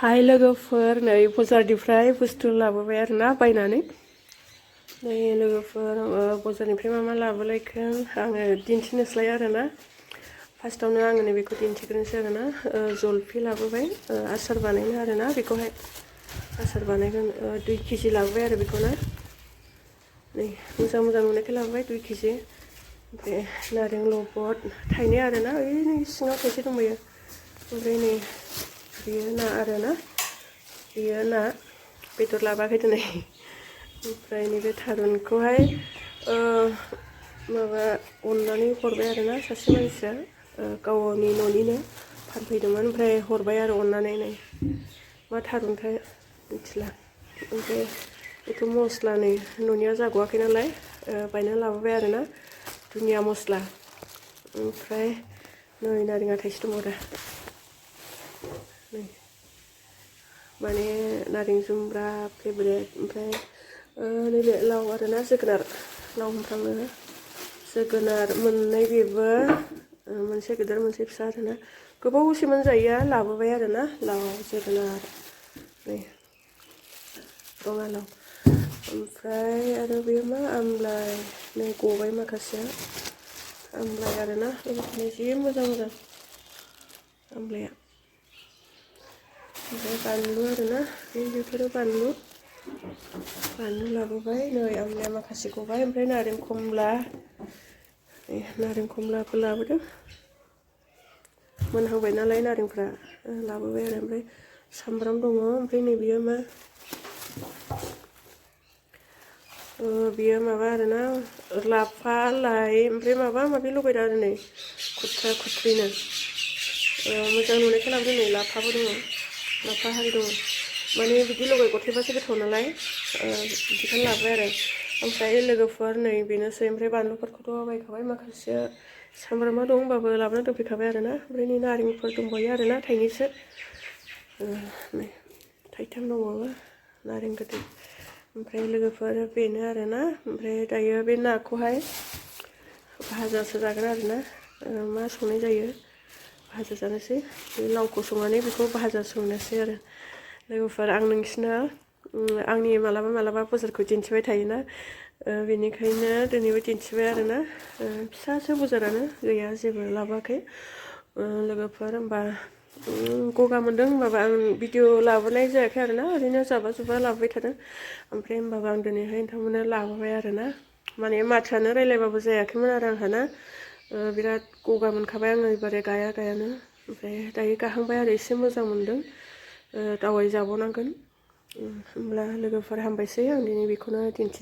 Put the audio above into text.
हाय लोगोफोर, नै बजारनिफ्राय बुस्थु लाबोबाय आरोना बायनानै। नै लोगोफोर, बजारनिफ्राय मा लाबोलायखो आङो दिन्थिनोसैलाय आरोना। फार्स्टआवनो आङो नैबेखौ दिन्थिग्रोनोसै आरोना। जलफि लाबोबाय, आसार बानायनो आरोना। बेखौहाय आसार बानायगोन। 2 केजि लाबोबाय आरो बेखौनो। नै मोजां नुनायखाय लाबोबाय 2 केजि। ओमफ्राय नारें लबद थाइनै आरोना। नै सिङाव थाइसे दंबायो। ओमफ्राय नै बेयो ना आरोना, बेयो ना बेदर लाबोआखै दिनै। ओमफ्राय नैबे थारुनखौहाय माबा अननानै हरबाय आरोना सासे मानसिया, गावनि न'निनो फानफैदोंमोन। ओमफ्राय हरबाय आरो अननानै। नै मा थारुनथाय मिथिला। ओमफ्राय बेथ' मस्ला नै न'निया जाग'आखै नालाय बायनानै लाबोबाय आरोना, दुनिया मस्ला। ओमफ्राय नै नारेंआ थाइसे दंबावो। नै माने नारें जुम्ब्रा फेभरेट। ओमफ्राय नैबे लाव आरोना, जोगोनार, लाव होनफ्राङो जोगोनार मोननै, बेबो मोनसे गिदिर मोनसे फिसा आरोना। गोबावसेमोन जायैया लाबोबाय आरोना, लाव जोगोनार। नै रङालाव। ओमफ्राय आरो बे मा आमलाइ, नै गबाय माखासेया आमलाइ आरोना। लोगोफोरनि जि मोजां आमलाइया। ओमफ्राय बानलु आरोना, बेफोरो बानलु लाबोबाय। नै आमलाइया माखासे गबाय। ओमफ्राय नारें खमला, नारें खमलाबो लाबोदों। मोनहांबाय नालाय नारेंफ्रा, लाबोबाय आरो। ओमफ्राय सामब्राम दङ। ओमफ्राय नैबेयो मा, बेयो माबा आरोना, लाफा लाइ ओमफ्राय माबा माबि लगायदों आरो। नै खुथ्रिनो मोजां नुनायखाय लाबोदों। नै लाफाबो दङ, लाफा हारि दङ। माने बिदि लगाय गथायबासो गोथाव नालाय, बिदिखौनो लाबोबाय आरो। ओमफ्राय लोगोफोर नै बेनोसै। ओमफ्राय बानलुफोरखौथ' बायखाबाय माखासे, सामब्रामा दं होनबाबो लाबोना दोनफैखाबाय आरोना। ओमफ्राय नै नारेंफोर दंबायो आरोना, थाइनैसो। नै थाइथाम दंबावो नारें गोदै। ओमफ्राय लोगोफोर बेनो आरोना। ओमफ्राय दायो बे नाखौहाय भाजासो जागोन आरोना। मा संनाय जायो, भाजा जानोसै। बे लावखौ संनानै बेखौ भाजा संनोसै आरो। लोगोफोर, आं नोंसिनो आंनि मालाबा बजारखौ दिन्थिबाय थायोना, बेनिखायनो दिनैबो दिन्थिबाय आरोना। फिसासो बजारानो, गैया जेबो लाबोआखै। लोगोफोर, होमबा गगा मोनदों होनबाबो आं भिडिअ लाबोनाय जायाखै आरोना। ओरैनो जाबा लाबोबाय थादों। ओमफ्राय होमबाबो आं दिनैहाय नोंथांमोननो लाबोबाय आरोना। माने माथोआनो रायलायबाबो जायाखैमोन आरो आंहाना। बिराद गगा मोनखाबाय आङो एबारे गायानो। ओमफ्राय दायो गाहांबाय आरो, एसे मोजां मोनदों। दावाइ जाबावनांगोन। होमब्ला लोगोफोर हामबायसै, आं दिनै बेखौनो दिन्थि